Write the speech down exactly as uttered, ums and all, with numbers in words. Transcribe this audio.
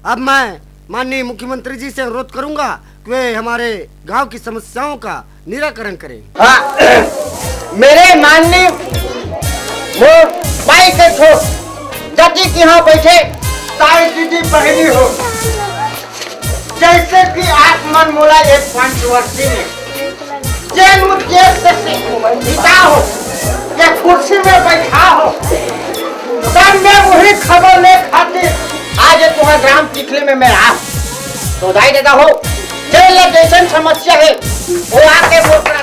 अब मैं माननीय मुख्यमंत्री जी से अनुरोध करूंगा कि वे हमारे गांव की समस्याओं का निराकरण करें। हाँ, मेरे माननीय मोर माई के छोर जति कि यहाँ बैठे ताई दीदी बहनी हो, जैसे कि आप मन मोला एक पंचवर्षी में जेल उद्देश्य से बिता हो, या कुर्सी में बैठा हो, तब मैं वही खबर ले खातिर आज ये तुम्हारा ग्राम चिखली में मैं आ। तो दाई दादा हो, जेल ला जैसन समस्या है, वो आके मोर करा।